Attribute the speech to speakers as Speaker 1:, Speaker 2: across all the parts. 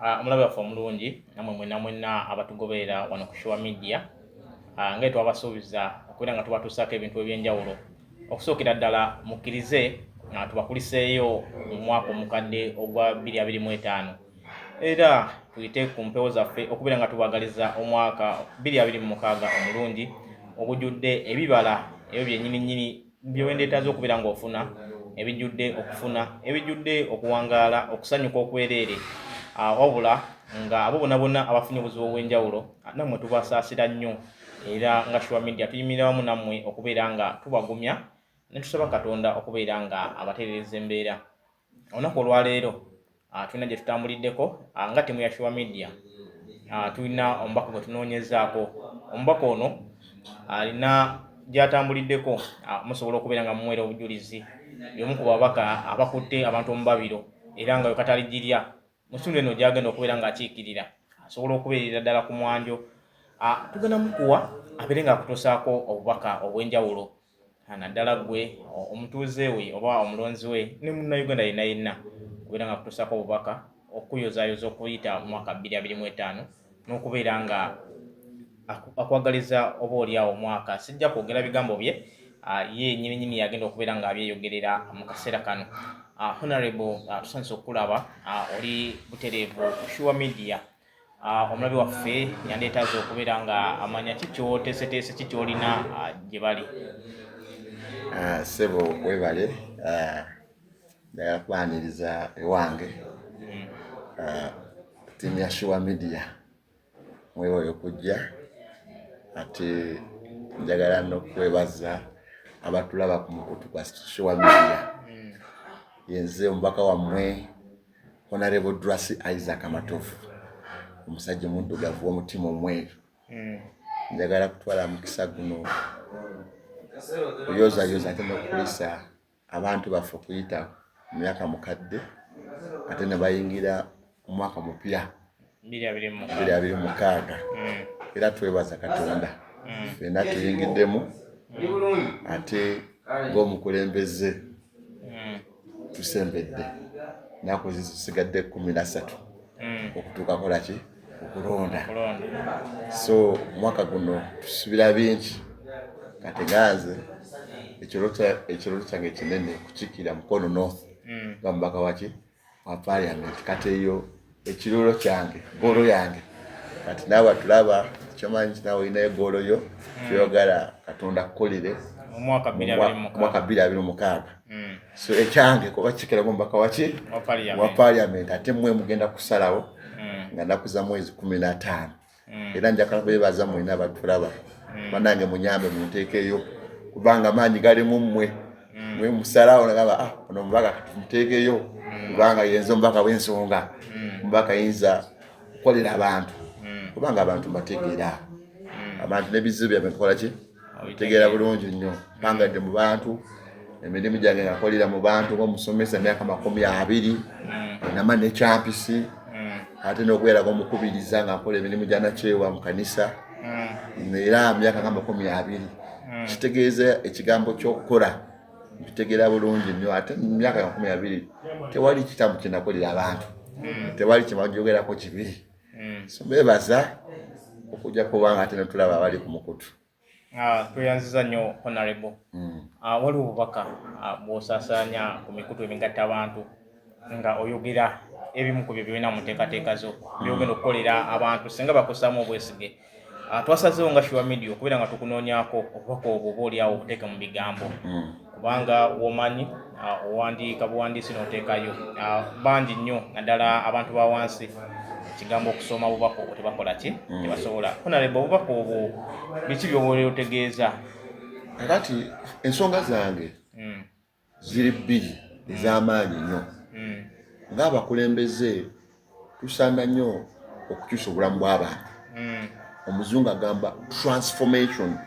Speaker 1: Omulabe waffe omulungi, namwe mwena mwenna abatugoberera wano ku Sure Media, nga twabasuubiza okubeera nga tubatuusaako ebintu ebyenjawulo. Okusookera ddala mukkirize tubakuliseeyo mu mwaka omukadde ogwa 2025, era tuyite ku mpewo zaffe okubeera nga tubagaliza omwaka 2026 omulungi ogujjudde ebibala ebyo byennyini nnyini byewendeetaaza okubeera ng'ofuna, ebijjudde okufuna, ebijjudde okuwangaala, okusanyuka okwereere. Wabula nga abo bonna bonna abafunye obuzibu obw'enjawulo, nammwe tubasaasira nnyo, era nga Sure Media tuyimirira wamu nammwe okubeera nga tubagumya ne tusaba Katonda okubeera nga abatereereza embeera. Olunaku olwaleero tulina gye tutambuliddeko nga ttiimu ya Sure Media. Tulina omubaka gwe tunoonyezaako. Omubaka ono alina gy'atambuliddeko, musobola okubeera nga mumuweera obujulizi. Y'omu ku babaka abakutte abantu omubabiro, era nga wekataligirya mu kitundu eno gy'agenda okubeera ng'akiikirira asobola okubeerera ddala ku mwanjo. Tugenda mukuwa abeere ng'akutuusaako obubaka obw'enjawulo, naddala ggwe omutuuze we oba omulonzi we ne munnayuganda yenna yenna, kubeera nga kutuusaako obubaka okuyozaayoza okuyita mu mwaka 2025 n'okubeera nga akwagaliza oba oliawo omwaka. Sijja kwogera bigambo bye, ye nyini nyini yagenda okubeera nga abyeyogerera mu kaseera kano. Honorable, tusanyuse okukulaba oli butereevu ku Sure Media. Omulabi waffe yandeetaaza okubeera nga amanya ki kyoteeseteese, ki kyolina gye bali.
Speaker 2: Ssebo webale, njagala kwaniriza ewange ttiimu ya Sure Media, mwewale okujja, ate njagala n'okwebaza abatulaba ku mukutu gwa Sure Media. Yenze omubaka wammwe Honorable Drasi Isaac Matovu, omusajja omuddugavu w'omutima omweru. Njagala kutwala mukisa guno kuyozayoza ate n'okukulisa abantu baffe okuyita mu myaka mukadde ate ne bayingira mu mwaka mupya 2026. Era twebaza Katonda, ffenna tuyingiddemu, ate ng'omukulembeze tusembedde, naku zisigadde 13 okutuuka kola ki, okulonda. So omwaka guno tusubira bingi. Kati ganze ekirooto kyange kinene kukiikirira Mukono North nga mubaka waki wa parliament. Kati eyo ekirooto kyange, goal yange. Kati naawe tulaba kyomanyi nti naawe olinayo goal yo kyoyagala Katonda kukolere
Speaker 1: omwaka
Speaker 2: 2026. So ekyange kuba kikiramu omubaka waki wa parliament, ate mmwe mugenda kusalawo nga naku za mwezi 15. Era njagala bebaza mwena abatulaba. Banange munyambe munteekeyo, kubanga amaanyi galimu mmwe. Mwe musalawo nagamba, "Ah, ono omubaka tumuteekeyo, kubanga yenze omubaka w'ensonga, omubaka yinza kukolera abantu, kubanga abantu mbategeera, abantu n'ebizibu byabwe nkola ki, tegeera bulungi nnyo." Mpangadde mu bantu, emirimu gyange ngakolera mu bantu ng'omusomesa emyaka 20, nama nekyampisi, ate n'okubeerako omukubiriza nga nkola emirimu gya nakyewa mu kanisa, era myaka nga 20. Kitegeeza ekigambo ky'okukola nkitegeera bulungi nnyo. Ate mu myaka 20 tewali kitamu kyenakolera abantu, tewali kyebajogerako kibi. So bebaza okujja, kubanga ate netulaba abali ku mukutu.
Speaker 1: Tweyanziza nnyo, Honorable. Waliwo obubaka bw'osaasaanya ku mikutu emigatta abantu nga oyogera ebimu ku byo byolina mu nteekateeka zo byogenda okukolera abantu singa bakussaamu obwesige. Twasazeewo nga Sure Media okubeera nga tukunoonyaako obubaka obwo, oba oliawo obuteeke mu bigambo, kubanga womanyi owandiika buwandiisi n'oteekayo. Bangi nnyo, naddala abantu ba wansi, ekigambo okusoma obubaka obwo tebakola ki, tebasobola. Honorable, obubaka obwo biki byoboolera otegeeza?
Speaker 2: Kakati ensonga zange ziri bbiri ez'amaanyi nnyo. Ng'abakulembeze tusaana nnyo okukyusa obulamu bw'abantu. Omuzungu agamba transformation.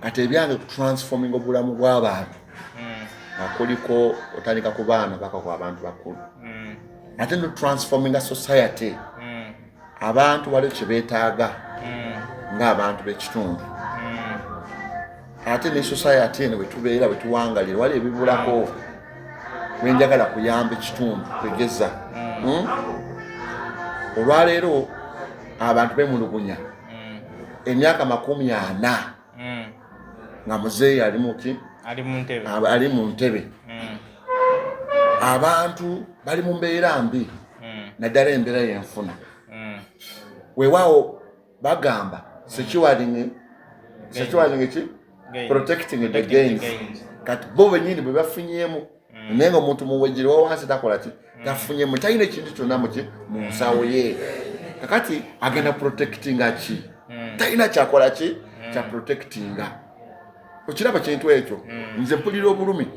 Speaker 2: Kati ebyange kutransforming obulamu bw'abantu, nga kuliko otandika ku baana paka ku abantu bakulu, ate no transforminga society. Abantu waliwo kye beetaaga ng'abantu b'ekitundu, ate ne society eno bwetubeera bwetuwangalira wali ebibulako bwenjagala kuyamba ekitundu. Kwegeza, Olwaleero abantu bemulugunya emyaka 40 nga muzeeyi ali muki, ali mu ntebe. Abantu bali mu mbeera mbi, naddala embeera y'enfuna. Weewaawo bagamba securing ki, protecting the gains. Kati bo bennyini bwe bafunyeemu, naye nga omuntu muwejjere wa wansi takola ki, tafunyemu, talina ekintu kyonna muki mu nsawo ye. Kakati agenda protectinga ki? Talina kyakola ki kya protectinga. Okiraba kintu ekyo? Nze mpulira obulumi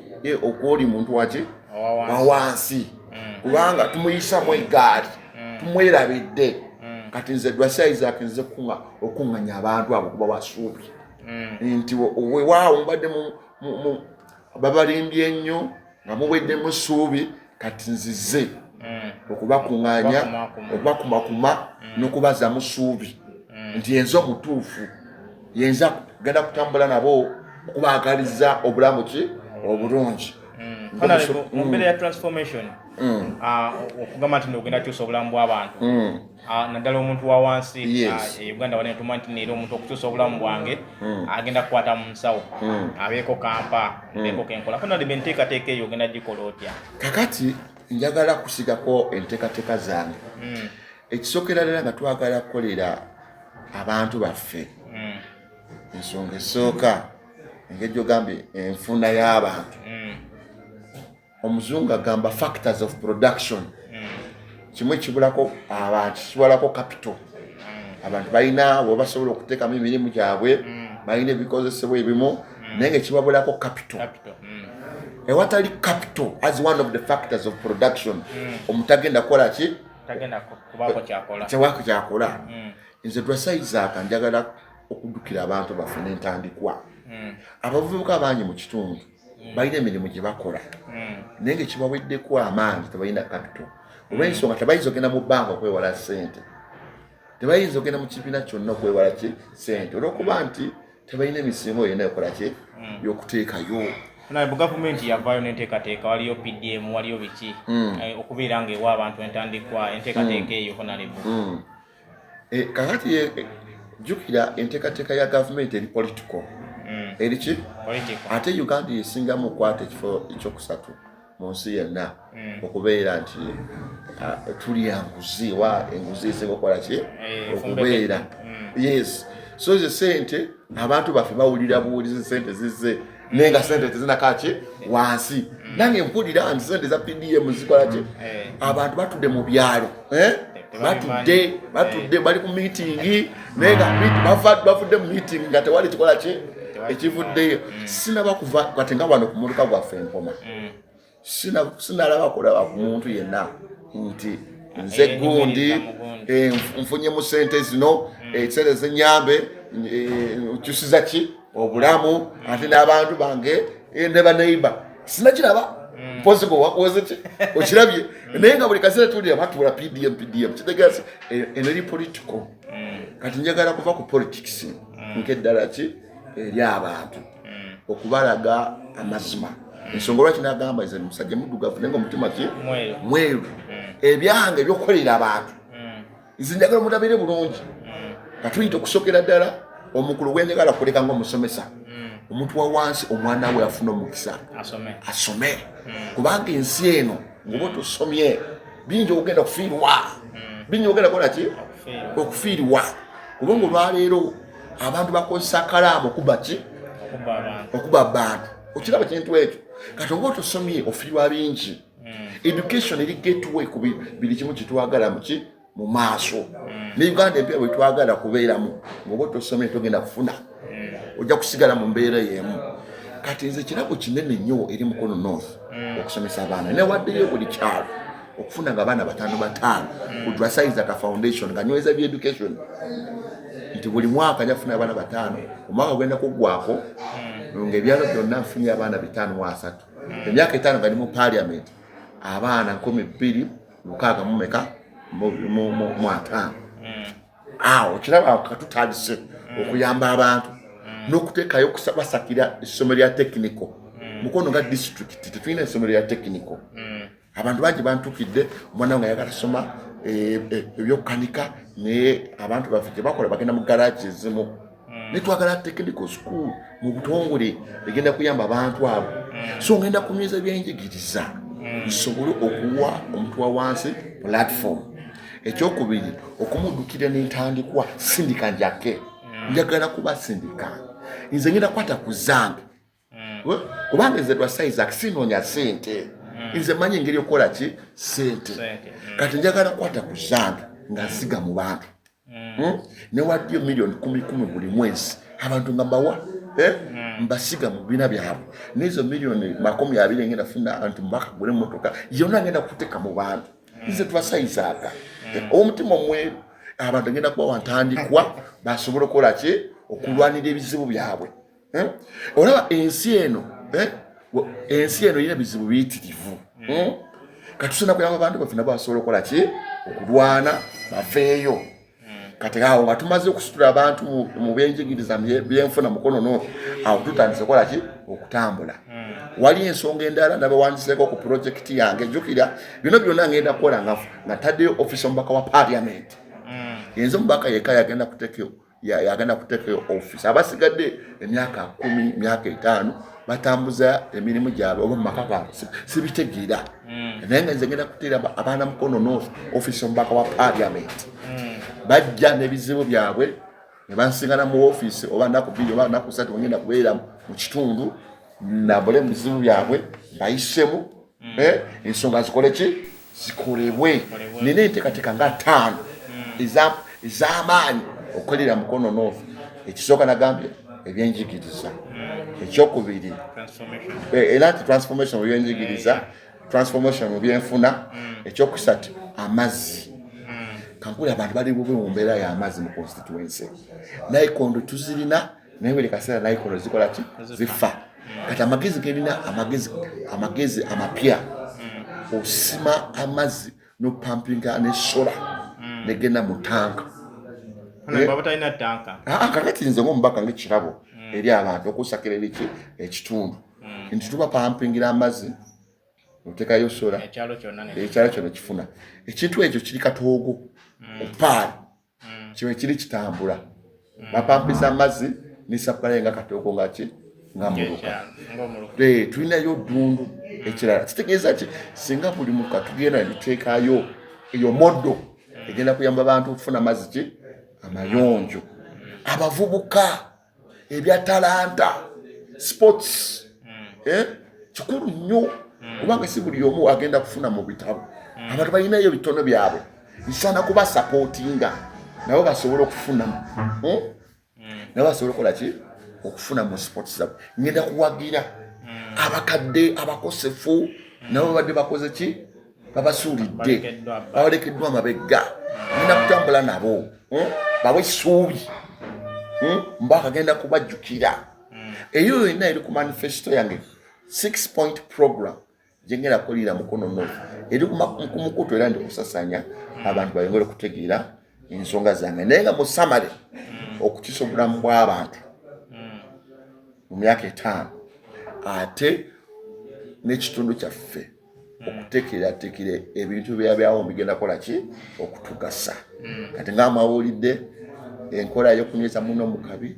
Speaker 2: okwoli muntu waki wa wansi, kubanga tumuyisamu eggaali, tumwerabidde. Kati nze Lwasa Isaac nze okuŋŋanya abantu abo kuba wasuubi nti weewaawo mbadde babalimbye nnyo nga muweddemu ssuubi, kati nzize okubakuŋŋaanya, okubakumakuma n'okubazaamu ssuubi nti yenze omutuufu, yenza genda kutambula nabo okubaagaliza obulamu ki obulungi.
Speaker 1: Mu mbeera ya transformation, okugamba nti ogenda kyusa obulamu bw'abantu, naddala omuntu wa wansi e Uganda wane, tumanyi nti neera omuntu okukyusa obulamu bwange agenda kukwata mu nsawo, abeeko kampa, abeeko kenkola. Honorable, enteekateeka eyo ogenda gikola otya?
Speaker 2: Kakati njagala kusigako enteekateeka zange. Ekisookera ddala, nga twagala kukolera abantu baffe, ensonga esooka, engeri gyogambye enfuna y'abantu, omuzungu agamba factors of production, kimu ekibulako abantu kibalako capital. Abantu balina we basobola okuteekamu emirimu gyabwe, balina ebikozesebwa ebimu, naye nga ekibabulako capital. Ewatali capital as one of the factors of production, omuntu agenda kukola ki? Kyabaako kyakola. Nze Lwasa Isaac njagala okuddukira abantu baffe n'entandikwa. Abavubuka bangi mu kitundu balina emirimu gye bakola, naye nga ekibaweddeko amaanyi tebalina capital, olw'ensonga tebayinza ogenda mu bbanga okwewala ssente, tebayinza ogenda mu kibiina kyonna okwewala ki ssente, olw'okuba nti tebalina emisingo yonna ekola ki y'okuteekayo.
Speaker 1: Naye bu gavumenti yavaayo n'enteekateeka, waliyo PDM, waliyo biki, okubeera ng'ewa abantu entandikwa, enteekateeka eyo, honorable?
Speaker 2: Kakati jjukira enteekateeka ya gavumenti eri political, eri ki, ate Uganda esingamu okukwata ekifo ekyokusatu mu nsi yenna okubeera nti tulya nguzi, wa enguzi esinga okukola ki okubeera. Yes, so ze sente abantu baffe bawulira buwulizi sente zizze, naye nga sente tezinakaki wansi. Nange mpulira nti sente za PDM zikola ki, abantu batudde mu byalo, batudde batudde bali ku meeting, naye nga bavudde mu meeting nga tewali kikola ki ekivuddeyo. Sinaba kuva kati nga wano ku muluka gwaffe Empoma, sinalaba kulaba ku muntu yenna nti nze gundi nfunyemu sente zino, sente zenyambe nkyusiza ki obulamu, ate n'abantu bange ne baneiba, sinakiraba. Mpozi gwe wakoze ki okirabye? Naye nga buli kaseera tuwulira batuula PDM, PDM, kitegeeza eno eri political. Kati njagala kuva ku politics nkeddala ki eri abantu, okubalaga amazima. Ensonga lwaki nagamba nze musajja muddugavu naye nga omutima ki mweru, ebyange ebyokukolera abantu, nze njagala omuntu abeere bulungi. Nga tuyita okusokera ddala omukulu gwenjagala kuleka nga omusomesa, omuntu wa wansi omwana we afuna omukisa asome, kubanga ensi eno ngaoba tosomye bingi ogenda kufiirwa, bingi ogenda kukola ki okufiirwa, kubanga olwaleero abantu bakozesa kalaamu okuba ki, okuba abantu. Okiraba kintu ekyo? Kati oba otosomye ofiirwa bingi. Education eri gateway ku buli kimu kyetwagala muki mu maaso. Ne Uganda empya bwe twagala kubeeramu, ng'oba otosomye togenda kufuna, ojja kusigala mu mbeera y'emu. Kati nze kirabo kinene nnyo eri Mukono North okusomesa abaana, newaddeyo buli kyalo okufuna nga abaana bataano bataano ku Lwasa Isaac Foundation, nga nyweza bya education nti buli mwaka njafuna abaana 5. Omwaka gwenda kuggwako ng'ebyalo byonna nfunye abaana 530. Emyaka 5 nga ndi mu parliament, abaana 2600 mumeka mu 50. Awo kiraba katutandise okuyamba abantu n'okuteekayo basakira essomero lya technical. Mukono nga district tetulina essomero lya technical. Abantu bangi bantukidde, omwana wange ayagala soma Ebyokukanika, naye abantu baffe gyebakola bagenda mu garagi ezimu. Netwagala technical school mu butongole egenda kuyamba abantu abo. So ngenda kunyweza ebyenjigiriza nsobole okuwa omuntu wa wansi platform. Ekyokubiri, okumuddukira n'entandikwa sindika njake. Njagala kubasindika, nze ngenda kukwata ku zange, kubanga nze Lwasa Isaac sinoonya sente. Nze manyi engeri okukola ki sente. Kati njagala kukwata ku zange nga nsiga mu bantu. Newaddeyo miliyoni 10 10 buli mwezi, abantu nga mbawa, eh? Mbasiga mu bibiina byabwe. Nezo miliyoni 20 ngenda funa nti mubaka gule emotoka yonna, ngenda kuteeka mu bantu. Nze Lwasa Isaac omutima omweru, abantu ngenda kubawa ntandikwa basobole okukola ki, okulwanira ebizibu byabwe. Eh? Olaba ensi eno, eh? Ensi eno erina ebizibu biyitirivu. Kati tusina kuyamba abantu baffe nabo basobola okukola ki, okulwana baveeyo. Kati awo nga tumaze okusitula abantu mu byenjigiriza, byenfuna, mukono no, awo tutandise okukola ki, okutambula. Wali ensonga endala nabawandiseko ku projekiti yange. Jjukira bino byonna ngenda kukola nga taddeyo office omubaka wa parliament. Yenze omubaka yekka yagenda kuteekayo yagenda kuteekayo office. Abasigadde emyaka 10, myaka 5 batambuza emirimu gyabwe oba mumaka gaabwe, sibitegeera. Naye nga nze ngenda kuteera abaana Mukono North office omubaka wa parliament. Bajja n'ebizibu byabwe ne bansingana mu ofiisi, oba naku 2 oba naku 3, ngenda kubeera mu kitundu nambole mu bizibu byabwe, mbayisemu, ensonga zikole ki, zikolebwe. Nina enteekateeka nga 5 ez'amaanyi okukolera Mukono North. Ekisooka nagambye ebyenjigiriza. Ekyokubiri, era nti transformation mu byenjigiriza, transformation mu byenfuna. Ekyokusatu, amazzi. Kankuli abantu bali bubi mu mbeera y'amazzi mu constituency. Nayikondo tuzirina, naye buli kaseera nayikondo zikola ki, zifa. Kati amagezi gerina, amagezi amapya, osima amazzi nopampinga ne solar negenda mu tanka. Kakati nze ngaomubaka ngaekirabo eri abantu okusakira eriki ekitundu nti tuba pampingira amazzi, otekayo solar, ekyalo kyonna kifuna. Ekintu ekyo kiri Katoogo opaali, kibe kiri kitambula, bapampisa amazzi ne supply nga Katoogo ngaki nga muluka. Tulinayo ddundu ekirala. Kitegeeza ki, singa buli muka tugenda netuteekayo eyo model egenda kuyamba abantu okufuna amazzi ki amayonjo. Abavubuka, ebya talanta, sports, kikulu nnyo, kubanga si buli omu agenda kufuna mu bitabo. Abantu balinayo ebitono byabwe, nsaana kubasapootinga nabo basobole okufunamu, Nabo basobole okukola ki, okufuna mu sports zabwe. Ngenda kuwagira abakadde abakosefu, nabo babadde bakoze ki, babasuulidde, babalekeddwa amabegga. Ngenda kutambula nabo, Bawe essuubi, Mbaka agenda kubajjukira. Eyo yonna eri ku manifesto yange, 6 point program gyengenda kukolera Mukono North. Eri ku mukutu era ndi kusasanya abantu bayongere okutegeera ensonga zange. Naye nga mu summary, okukisa obulamu bw'abantu mu myaka 5, ate n'ekitundu kyaffe okuteekerateekera ebintu byabyawo bigenda kukola ki, okutugasa. Kati nga mwawulidde enkola y'okunyweza muno mu kabi,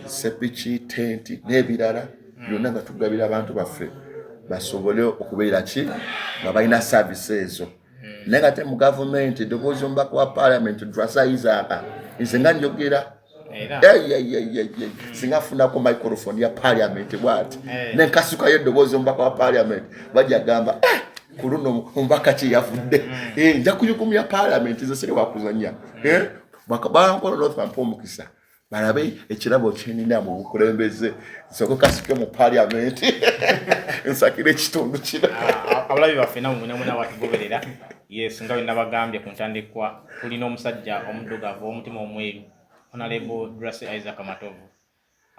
Speaker 2: sepiki, tenti n'ebirala byonna nga tugabira abantu baffe basobole okubeera ki nga balina service ezo. Naye nga te mu gavumenti, eddoboozi omubaka wa parliament Lwasa Isaac, nze nga njogera, singa afunako microphone ya parliament bwati nenkasukayo eddoboozi omubaka wa parliament, bajja gamba, "Eh, ku luno omubaka ki yavudde." Nja kuyugumya parliament, nze siri wakuzanya. Bankola North bampa omukisa balabe ekirabo kyenina mu bukulembeze, nsooke kasike mu parliament nsakire ekitundu kino.
Speaker 1: Abalabi baffe namwe mwena mwena batugoberera, yes, nga bwe nabagambye ku ntandikwa, tulina omusajja omuddugavu omutima omweru, Honorable Drase Isaac Matovu.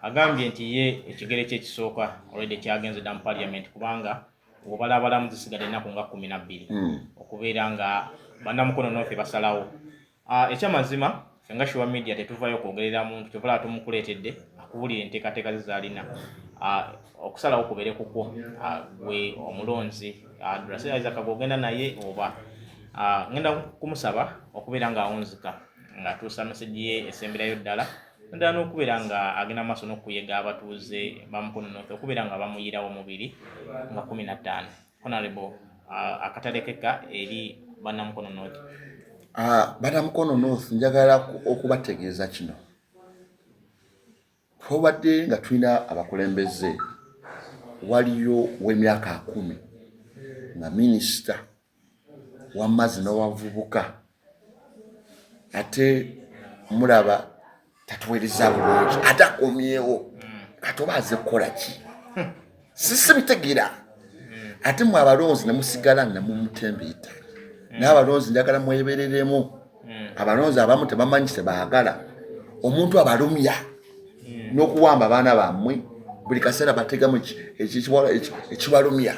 Speaker 1: Agambye nti ye ekigere kye ekisooka already kyagenze dda mu parliament, kubanga obalabalamu zisigadde ennaku nga 12 okubeera nga bannamukono North basalawo. Ekyamazima ffe nga Sure Media tetuvayo kwogerera muntu, kyovala tumukuleetedde akubulira enteekateeka ze zaalina. Okusalawo kubeere kukwo, gwe omulonzi. Drase Isaac gwogenda naye oba Ngenda kumusaba okubeera ng'awunzika ng'atuusa message ye esemberayo ddala naddala n'okubeera nga agenda maaso n'okuyega abatuuze ba Mukono North okubeera nga bamuyirawo mubiri nga 15. Honorable, akatalekeka eri bannamukono North.
Speaker 2: Bannamukono North, njagala okubategeeza kino. Twobadde nga tulina abakulembeze, waliyo w'emyaka 10 nga minisita w'amazzi n'owavubuka, ate mulaba tatuweereza bulungi, ate akomyewo kati oba aze kukola ki? Sisibitegeera. Ate mwe abalonzi ne musigala ne mumutembeeta. N'abalonzi njagala mwebereremu. Abalonzi abamu tebamanyi kyebaagala. Omuntu abalumya n'okuwamba abaana bammwe buli kaseera, bategamu ekibalumya.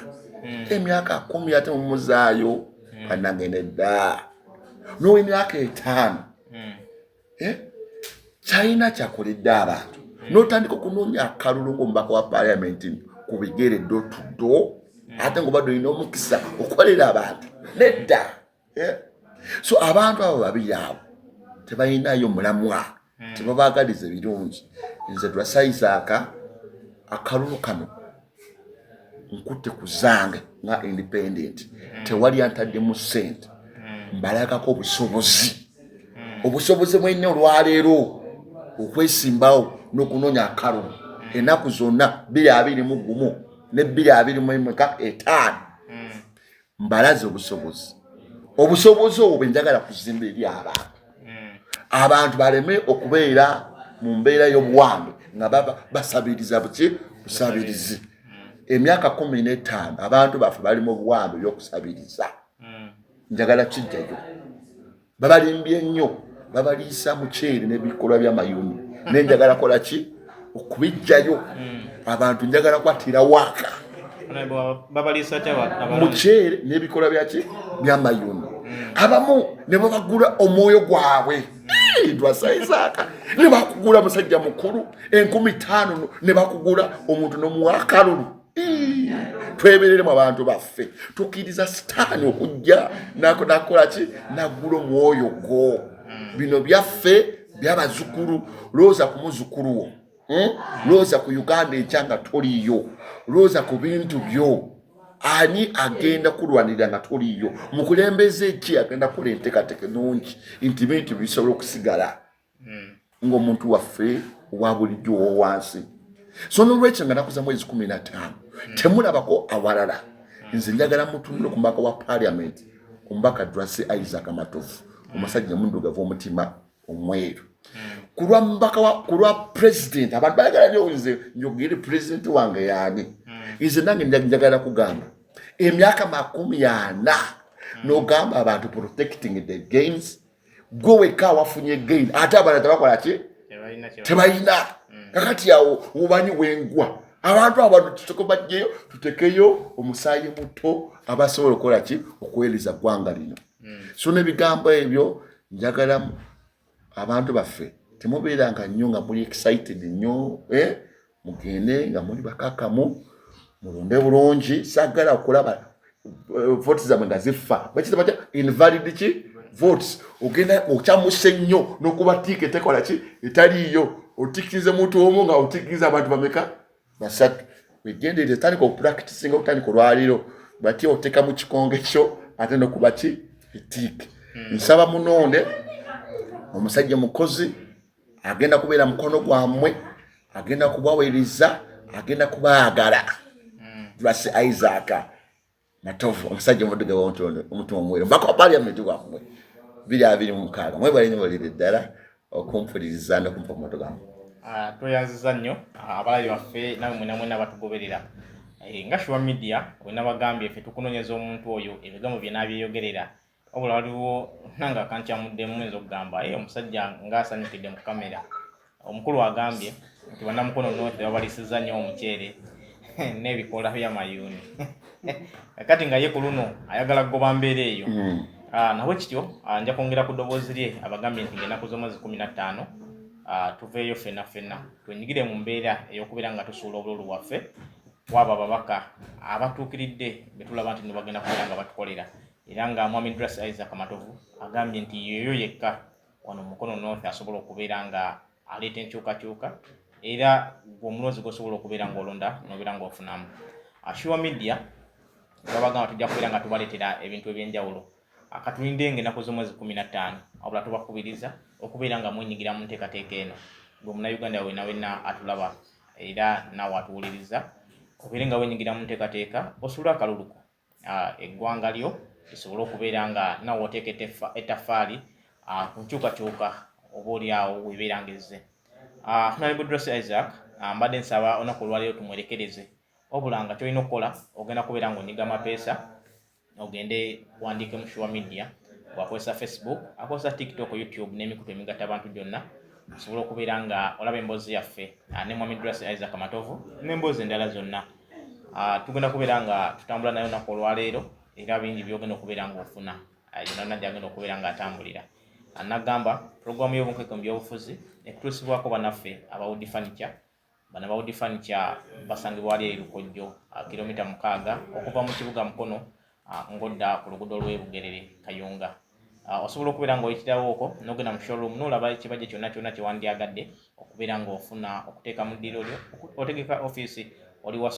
Speaker 2: Emyaka 10 ate mumuzaayo, bannange nedda. N'ow'emyaka 5 kyalina kyakoledde abantu, n'otandika okunoonya akalulu ng'omubaka wa paliamenti ku bigere door to door, ate ng'obadde olina omukisa okukolera abantu, nedda. So abantu abo babiri abo tebalinayo mulamwa, tebabaagaliza ebirungi. Nze Lwasa Isaac, akalulu kano nkutte ku zange nga independent, tewali antaddemu ssente. Mbalagako obusobozi, obusobozi bwenne olwaleero okwesimbawo n'okunoonya akalulu ennaku zonna 2021 ne 2025. Mbalaze obusobozi, obusobozi obwo bwe njagala kuzimba eri abantu, abantu baleme okubeera mu mbeera y'obuwambe nga baba basabiriza buki busabirizi. Emyaka 15 abantu baffe bali mu buwambe byokusabiriza. Njagala kijjayo. Babalimbye nnyo, babaliisa muceere n'ebikolwa by'amayuni, naye njagala kola ki? Okubijjayo. Abantu njagala kwatira waaka.
Speaker 1: Babaliisa ki abalonzi?
Speaker 2: Muceere n'ebikolwa byaki by'amayuni. Abamu ne babagula omwoyo gwabwe. Lwasa Isaac, ne bakugula musajja mukulu 5000, ne bakugula omuntu n'omuwa akalulu. Twebereremu abantu baffe. Tukkiriza sitaani okujja nakola ki? Naggula omwoyo gwo. Bino byaffe, byabazukulu. Lowooza ku muzukulu wo, Lowooza ku Uganda enkya nga toliyo. Lowooza ku bintu byo. Ani agenda kulwanirira nga toliyo? Mukulembeze ki agenda kukola enteekateeka ennungi nti bintu bisobola okusigala ng'omuntu waffe owa bulijjo owowansi? So nolwekyo nga nakuza mwezi 15, temulabako awalala. Nze njagala mutunule ku mubaka wa parliament, omubaka Lwasa Isaac Matovu, omusajja muddugavu, omutima omweru. Kulwa mubaka wa, kulwa president, abantu bayagala nnyo nze njogere president wange yaani. Nze nange njagala kugamba emyaka 40 n'ogamba abantu protecting the gains, gwe wekka wafunye gain, ate abalala tebakola ki? Tebalina. Kakati awo omanyi wengwa abantu abo tusooke bajjeyo, tutekeyo omusaayi muto abasobola okukola ki? Okuweereza ggwanga lino. So n'ebigambo ebyo, njagala abantu baffe temubeeranga nnyo nga muli excited nnyo, eh? Mugende nga muli bakakamu, mulonde bulungi. Saagala kulaba votes zammwe nga zifa, bakiyita batya, invalid ki votes. Ogenda okyamuse nnyo n'okuba tick etekola ki, etaliiyo. Otikkiriza muntu omu nga otikkiriza abantu bameka? Basatu. Wegendereze, tandika okupracticinga okutandika olwaliro bati oteeka mu kikonge kyo ate nokuba ki etick. Nsaba munonde omusajja mukozi, agenda kubeera mukono gwammwe, agenda kubaweereza, agenda kubaagala. Lwasa Isaac Matovu, omusajja omuddugavu, omutima omweru, mbaka wa parliament wammwe 2026. Mwebale nnyo, balire ddala okumpuliriza n'okumpa omuntu gammwe.
Speaker 1: Tweyanziza nnyo abalabi baffe nawe mwena mwena batugoberera. Nga Sure Media wenabagambye, ffe tukunoonyeza omuntu oyo ebigambo bye n'abyeyogerera, wabula waliwo nange akankyamuddemu. Muyinza okugamba, "Eh, omusajja ng'asanyukidde mu kamera." Omukulu agambye nti bannamukono North babalisizza nnyo omuceere n'ebikoola by'amayuuni, kakati nga ye ku luno ayagala kugoba mbeera eyo. Nabwe kityo, nja kwongera ku ddoboozi lye abagambye nti ng'ennaku z'omwezi 15 tuveeyo ffenna ffenna twenyigire mu mbeera ey'okubeera nga tusuula obululu bwaffe waabo ababaka abatuukiridde be tulaba nti no bagenda kubeera nga batukolera. Era nga Mwami Dress Isaac Matovu agambye nti yeeyo yekka wano Mukono North asobola okubeera nga aleeta enkyukakyuka, era gwe omulonzi gw'osobola okubeera ng'olonda n'obeera ng'ofunamu. Sure Media twabagamba tujja kubeera nga tubaleetera ebintu ebyenjawulo. Katulinde ng'ennaku z'omwezi 15, wabula tubakubiriza okubeera nga mwenyigira mu nteekateeka eno. Gwe Munnayuganda wenna wenna atulaba era naawe atuwuliriza, obeere nga wenyigira mu nteekateeka osule akaluluko, eggwanga lyo lisobole okubeera nga naawe oteeka ettaffaali ku nkyukakyuka oba oli awo webeera ng'ezze. Honorable Dress Isaac, mbadde nsaba olunaku olwaleero tumwerekereze, wabula nga kyolina okukola ogenda kubeera ng'onyiga amapeesa ogende wandiike mu Sure Media. Bwakozesa Facebook, akozesa TikTok, YouTube n'emikutu emigatta abantu gyonna, osobola okubeera nga olaba emboozi yaffe ne Mwami Dress Isaac Matovu n'emboozi endala zonna. Tugenda kubeera nga tutambula naye olunaku olwaleero, era bingi byogenda okubeera ng'ofuna yonna gyagenda okubeera ng'atambulira. Nagamba pulogulaamu y'obunkenke mu byobufuzi ekutuusibwako bannaffe aba Wood Furniture. Bano aba Wood Furniture basangibwa wali eri Lukojjo, kilomita 6 okuva mu kibuga Mukono, ng'odda ku luguudo lw'e Bugerere Kayunga. Osobola okubeera ng'oyitirawo okwo n'ogenda mu showroom n'olaba ekibajje kyonna kyonna kye wandyagadde okubeera ng'ofuna okuteeka mu ddiiro lyo, otegeka ofiisi oli wa